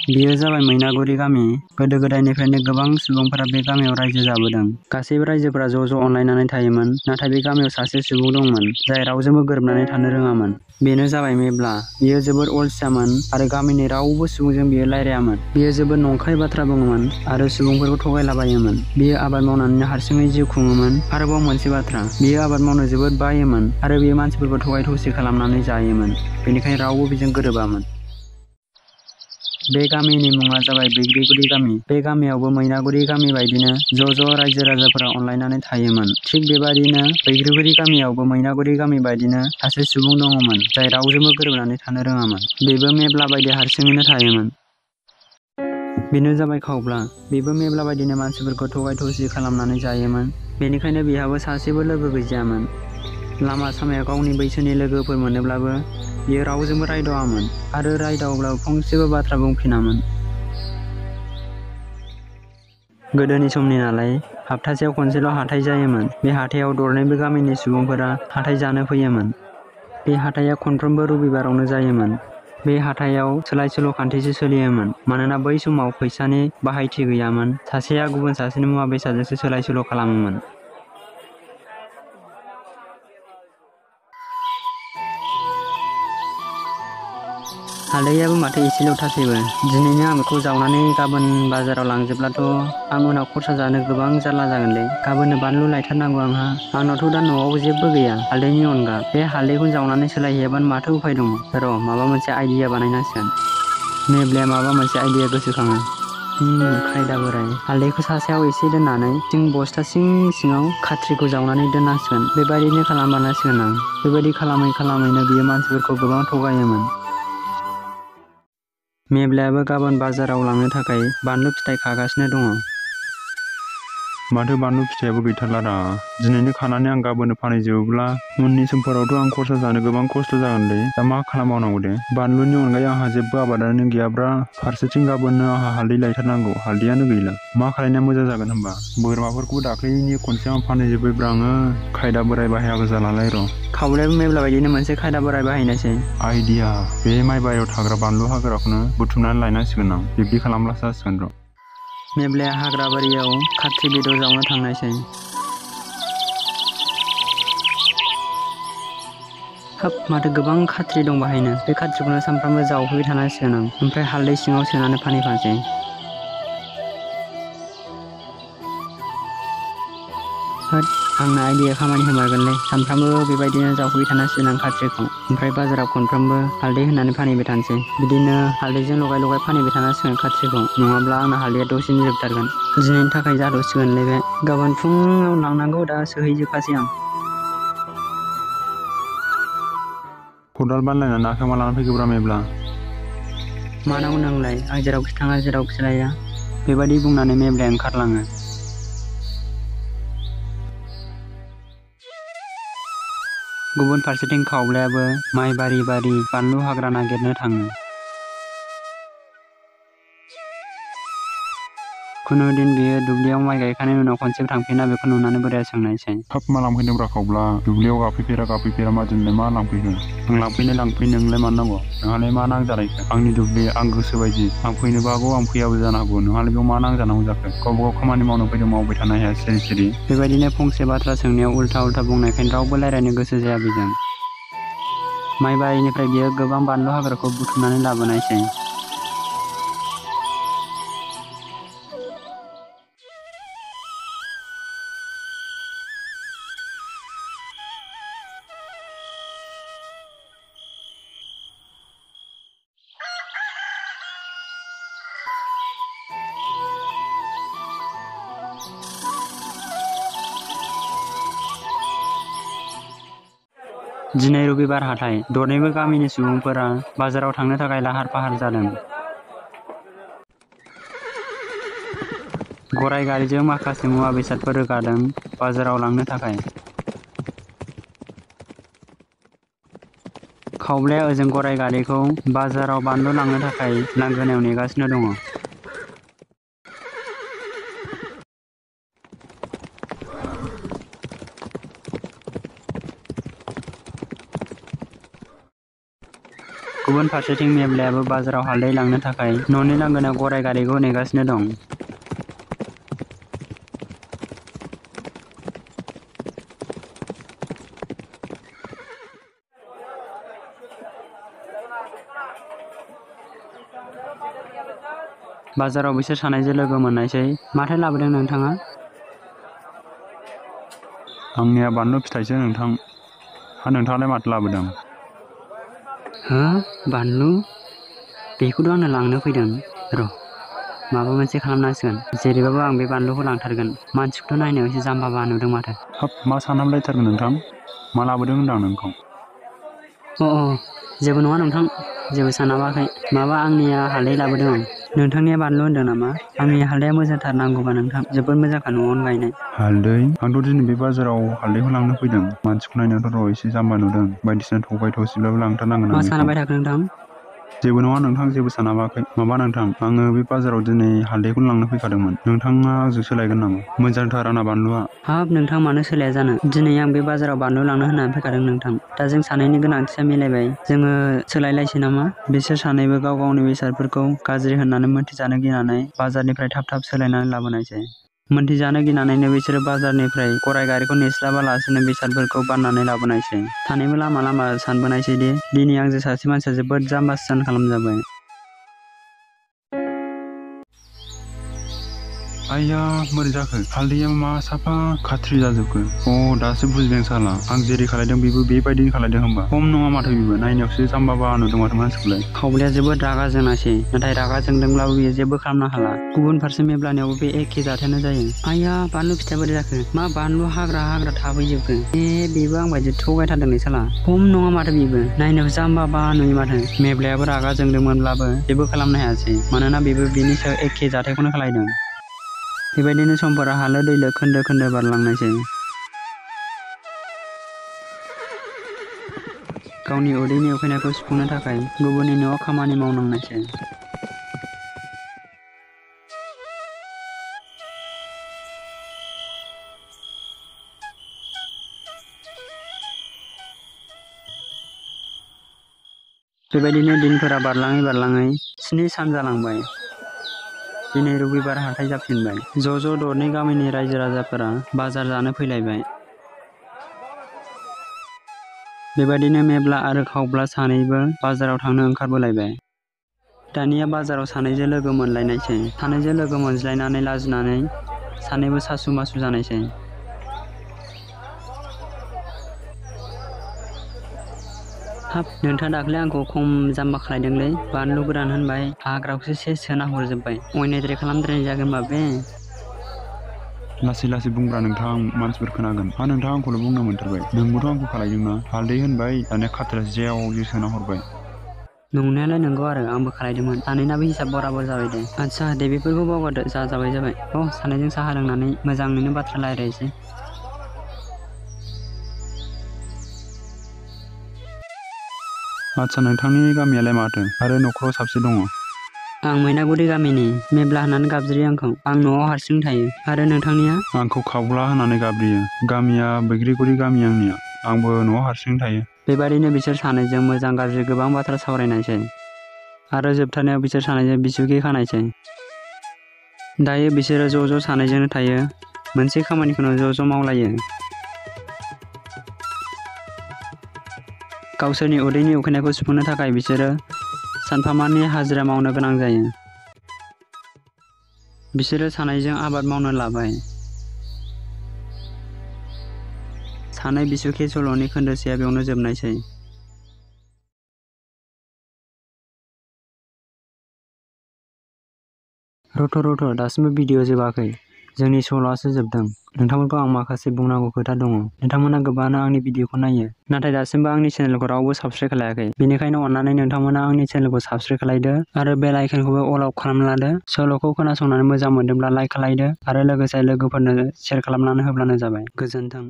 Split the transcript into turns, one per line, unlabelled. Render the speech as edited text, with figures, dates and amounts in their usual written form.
बेयो जाबाय मैनागुरि गामि। गोदो गोदायनिफ्रायनो गोबां सुबुंफोरा बे गामियाव रायजो जाबोदों। गासैबो रायजोफोरा ज' अनलायनानै थायोमोन। नाथाय बे गामियाव सासे सुबुं दंमोन जाय रावजोंबो गोरोबनानै थानो रोङामोन। बेनो जाबाय मेब्ला। बियो जोबोद अलसियामोन आरो गामिनि रावबो सुबुंजों बियो रायलायामोन। बियो जोबोद नंखाय बाथ्रा बुङोमोन आरो सुबुंफोरखौ थगायलाबायोमोन। बियो आबाद मावनानै हारसिङै जिउ खुङोमोन। आरोबाव मोनसे बाथ्रा, बियो आबाद मावनो जोबोद बायोमोन आरो बियो मानसिफोरखौ थगाय थसि खालामनानै जायोमोन। बेनिखायनो रावबो बिजों गोरोबामोन। बे गामिनि मुङा जाबाय बैग्रिगुरि गामि। बे गामियावबो मैनागुरि गामि बायदिनो ज' रायजो राजाफोरा अनलायनानै थायोमोन। थिग बेबादिनो बैग्रिगुरि गामियावबो मैनागुरि गामि बायदिनो सासे सुबुं दङमोन जाय रावजोंबो गोरोबनानै थानो रोङामोन। बेबो मेब्ला बायदि हारसिङैनो थायोमोन। बेनो जाबाय खावब्ला। बेबो मेब्ला बायदिनो मानसिफोरखौ थगाय थसि खालामनानै जायोमोन। बेनिखायनो बिहाबो सासेबो लोगो गैजायामोन। लामा सामायाव गावनि बैसोनि लोगोफोर मोनोब्लाबो बियो रावजोंबो रायदावामोन आरो रायदावब्लाबो फंसेबो बाथ्रा बुंफिनामोन। गोदोनि समनि नालाय हप्तासेयाव खनसेल' हाथाइ जायोमोन। बे हाथायाव दरनैबो गामिनि सुबुंफोरा हाथाइ जानो फैयोमोन। बे हाथाया खनफ्रोमबो रबिबारावनो जायोमोन। बे हाथायाव सोलाय सोल' खान्थिसो सोलियोमोन। मानोना बै समाव फैसानि बाहायथि गैयामोन। सासेया गुबुन सासेनि मुवा बेसादजोंसो सोलाय सोल' खालामोमोन। हालदैयाबो माथो एसेल'थारसैबो। दिनैनो आं बेखौ जावनानै गाबोन बाजाराव लांजोबब्लाथ' आं उनाव खरसा जानो गोबां जारला जागोनलै। गाबोननो बानलु लायथारनांगौ आंहा। आंनावथ' दा न'आव जेबो गैया हालदैनि अनगा। बे हालदैखौ जावनानै सोलायहैयाबानो माथो उफाय दङ। र' माबा मोनसे आइडिया बानायनांसिगोन। मेब्लाया माबा मोनसे आइडिया गोसोखाङो। खायदा बोराय। हालदैखौ सायाव एसे दोननानै बस्था सिङाव खाथ्रिखौ जावनानै दोननांसिगोन। बेबायदिनो खालामबानांसिगोन आं। बेबायदि खालामैनो बियो मानसिफोरखौ गोबां थगायोमोन। मेब्लायाबो गाबोन बाजाराव लांनो थाखाय बानलु फिथाइ खागासिनो दङ।
माथो बानलु फिथाइयाबो गैथारला दा। दिनैनो खानानै आं गाबोननो फानहैजोबोब्ला उननि समफोरावथ' आं खरसा जानो गोबां खस्थ' जागोनलै। दा मा खालामबावनांगौ दे। बानलुनि अनगायै आंहा जेबो आबादानो गैयाब्रा फारसेथिं गाबोननो आंहा हालदै लायथारनांगौ। हालदैयानो गैला। मा खालायनाया मोजां जागोन होनबा? बोरमाफोरखौबो दाख्लैनि खनसेयाव फानहैजोब्बायब्रा आङो। खायदा बोराय बाहायाबो जालालाय र'।
खावलायाबो मेब्ला बायदिनो मोनसे खायदा बोराय बाहायनोसै।
आइडिया। बे माइ बारियाव थाग्रा बानलु हाग्राखौनो बुथुमनानै लायनांसिगोन आं। बिब्दि खालामब्लासो जासिगोन र'।
मेब्लाया हाग्रा बारियाव खाथ्रि बेदर जावनो थांनायसै। हाब माथो गोबां खाथ्रि दं बाहायनो। बे खाथ्रिखौनो सानफ्रामबो जावफैबाय थानांसिगोन आं। ओमफ्राय हालदै सिङाव सोनानै फानहैफानोसै। आंना आइडिया खामानि होमारगोनलै। सानफ्रामबो बेबायदिनो जावफैबाय थानांसिगोन आं खाथ्रिखौ। ओमफ्राय बाजाराव खनफ्रोमबो हालदै होनानै फानहैबाय थानोसै। बिदिनो हालदैजों लगाय फानहैबाय थानांसिगोन खाथ्रिखौ। नङाब्ला आंना हालदैया दसेनो जोबथारगोन। दिनैनि थाखाय जाथ'सिगोनलै बे। गाबोन फुङाव लांनांगौ। दा सोहैजोबखासै आं।
खदाल बानलायनानै आखायाव मा लानानै फैखोब्रा मेब्ला?
मा नांगौ नोंलाय? आं जेरावखि थाङा जेरावखि लाया। बेबायदि बुंनानै मेब्लाया ओंखारलाङो। गुबुन फारसेथिं खावब्लायाबो माइ बारि बानलु हाग्रा नागिरनो थाङो। खुनुदिन बियो दुब्लियाव माइ गायखांनायनि उनाव खनसेबो थांफिना बेखौ नुनानै बोराया सोंनायसै।
हाब मा लांफैदोंब्रा खावब्ला? दुब्लियाव गाफैफेरा मादिनलाय मा लांफैखो? आं लांफैनो नोंलाय मानो नांगौ? नोंहालाय मा नांजानायखो? आंनि दुब्लि आं गोसोबायदि। आं फैनोबो हागौ आं फैयाबो जानो हागौ। नोंहालाय बेयाव मा नांजानांगौ जाखो? गावबा गाव खामानि मावनो फैदों मावबाय थानो हाया सिरि।
बेबायदिनो फंसे बाथ्रा सोंनायाव उल्था बुंनायखायनो रावबो रायलायनो गोसो जाया बेजों। माइ बारिनिफ्राय बियो गोबां बानलु हाग्राखौ बुथुमनानै लाबोनायसै। दिनै रबिबार हाथाइ। दरनैबो गामिनि सुबुंफोरा बाजाराव थांनो थाखाय लाहार फाहार जादों। गराय गारिजों माखासे मुवा बेसादफोर रोगादों बाजाराव लांनो थाखाय। खावब्लाया ओजों गराय गारिखौ बाजाराव बानलु लांनो थाखाय लांगोनायाव नेगासिनो दङ। गुबुन गुबुन फारसेथिं मेब्लायाबो बाजाराव हालदै लांनो थाखाय न'नि लांगोनायाव गराय गारिखौ नेगासिनो दं। बाजाराव बिसोर सानैजों लोगो मोननायसै। माथो लाबोदों नोंथाङा?
आंनिया बानलु फिथाइसो नोंथां। नोंथाङालाय माथो लाबोदों?
हो? बानलु? बेखौथ' आंनो लांनो फैदों। र' माबा मोनसे खालामनांसिगोन। जेरैबाबो आं बे बानलुखौ लांथारगोन। मानसिखौथ' नायनायाव एसे जाम्बा नुदों माथो।
हाब मा सानहाबलायथारगोन नोंथां? मा लाबोदों होनदां नोंखौ?
जेबो नङा नोंथां, जेबो सानाबाखै। माबा आंनिया हालदै लाबोदों आं। नोंथांनिया बानलु होनदों नामा? आंनि हालदैया मोजांथार नांगौबा नोंथां, जोबोद मोजांखा न'आवनो गायनाय।
हालदै? आंथ' दिनै बे बाजाराव हालदैखौ लांनो फैदों। मानसिखौ नायनायावथ' र' एसे जाम्बा नुदों। बायदिसिना थगाय थसिब्लाबो लांथारनांगोन
मा
आं बेखौ।
सानबाय थाखो नोंथां?
जेबो नङा नोंथां, जेबो सानाबाखै। माबा नोंथां, आङो बे बाजाराव दिनै हालदैखौनो लांनो फैखादोंमोन। नोंथाङा आंजों सोलायगोन नामा? मोजांथार आंना बानलुआ।
हाब नोंथां, मानो सोलाया जानो? दिनै आं बे बाजाराव बानलु लांनो होननानै फैखादों नोंथां। दा जों सानैनि गोनांथिया मिलायबाय। जोङो सोलायलायसै नामा? बिसोर सानैबो गाव गावनि बेसादफोरखौ गाज्रि होननानै मोनथिजानो गिनानै बाजारनिफ्राय थाब सोलायनानै लाबोनायसै। मोनथिजानो गिनानैनो बिसोरो बाजारनिफ्राय गराय गारिखौ नेस्लाबालासिनो बेसादफोरखौ बाननानै लाबोनायसै। सानैबो लामा सानबोनायसै दि दिनै आंजों सासे मानसिया जोबोद जाम्बासियान खालामजाबाय।
आइया बोरै जाखो? हालदैया मा साफा खाथ्रि जाजोबखो? दासो बुजिदों साला। आं जेरै खालायदों बेबो बेबायदिनो खालायदों होनबा। खम नङा माथो बेबो। नायनायावसो जाम्बा नुदों माथो मानसिखौलाय।
खावब्लाया जोबोद रागा जोंनासै। नाथाय रागा जोंदोंब्लाबो बियो जेबो खालामनो हाला। गुबुन फारसे मेब्लानियावबो बे एखे जाथायानो जायो। आइया बानलु फिथाइया बोरै जाखो? मा बानलु हाग्रा थाबैजोबखो? बेबो आं बायदि थगायथारदोंलै साला। खम नङा माथो बेबो। नायनायाव जाम्बा नुयो माथो। मेब्लायाबो रागा जोंदोंमोनब्लाबो जेबो खालामनो हायासै। मानोना बेबो बेनि सायाव एखे जाथायखौनो खालायदों। बेबायदिनो समफोरा हालो दैलो खोन्दो बारलांनायसै। गावनि उदैनि उखैनायखौ सुफुंनो थाखाय गुबुननि न'आव खामानि मावनांनायसै। बेबायदिनो दिनफोरा बारलाङै 7 सान जालांबाय। दिनै रबिबार हाथाइ जाफिनबाय। ज' दरनै गामिनि रायजो राजाफोरा बाजार जानो फैलायबाय। बेबायदिनो मेब्ला आरो खावब्ला सानैबो बाजाराव थांनो ओंखारबोलायबाय। दानिया बाजाराव सानैजों लोगो मोनलायनायसै। सानैजों लोगो मोनज्लायनानै लाजिनानै सानैबो सासु मासु जानायसै। हाब नोंथाङा दाख्लै आंखौ खम जाम्बा खालायदोंलै। बानलु गोरान होनबाय, हाग्राखौसो सेस सोना हरजोबबाय। अयनायद्राय खालामद्रायनाय जागोन होनबा बे।
लासै बुंब्रा नोंथां, मानसिफोर खोनागोन। नोंथाङा आंखौल' बुंनो मोनथारबाय। नोंबोथ' आंखौ खालायदोंना। हालदै होनबाय, दानिया खाथ्रा जेव सोना हरबाय।
नंनायालाय नंगौ आरो आंबो खालायदोंमोन। सानैनाबो हिसाब बराबर जाबाय दे। आदसा दे बेफोरखौ बावगारदो, जाबाय। सानैजों साहा लोंनानै मोजाङैनो बाथ्रा रायलायनोसै।
आदसा नोंथांनि गामियालाय माथो? आरो न'खराव साबसे दङ?
आं मैनागुरि गामिनि। मेब्ला होननानै गाबज्रियो आंखौ। आं न'आव हारसिं थायो। आरो नोंथांनिया?
आंखौ खावब्ला होननानै गाबज्रियो। गामिया बैग्रिगुरि गामि आंनिया। आंबो न'आव हारसिं थायो।
बेबायदिनो बिसोर सानैजों मोजां गाज्रि गोबां बाथ्रा सावरायनायसै। आरो जोबथारनायाव बिसोर सानैजों बिसुखि खानायसै। दायो बिसोरो ज' सानैजोंनो थायो। मोनसे खामानिखौनो ज' मावलायो। गावसोरनि उदैनि उखैनायखौ सुफुंनो थाखाय बिसोरो सानफामानि हाजिरा मावनो गोनां जायो। बिसोरो सानैजों आबाद मावनो लाबाय। सानै बिसुखि सल'नि खोन्दोसेया बेयावनो जोबनायसै। रथ' दासिमबो भिडिअ जोबाखै। जोंनि सल'आसो जोबदों। नोंथांमोनखौ आं माखासे बुंनांगौ खोथा दङ। नोंथांमोना गोबाङानो आंनि भिडिअखौ नायो। नाथाय दासिमबो आंनि चेनेलखौ रावबो साबस्क्राइब खालायाखै। बेनिखायनो अन्नानै नोंथांमोना आंनि चेनेलखौ साबस्क्राइब खालायदो आरो बेल आइकनखौबो अल आउट खालामना लादो। सल'खौ खोनासंनानै मोजां मोनदोंब्ला लाइक खालायदो आरो लोगोसे लोगोफोरनो शेयार खालामनानै होब्लानो जाबाय। गोजोन्थों।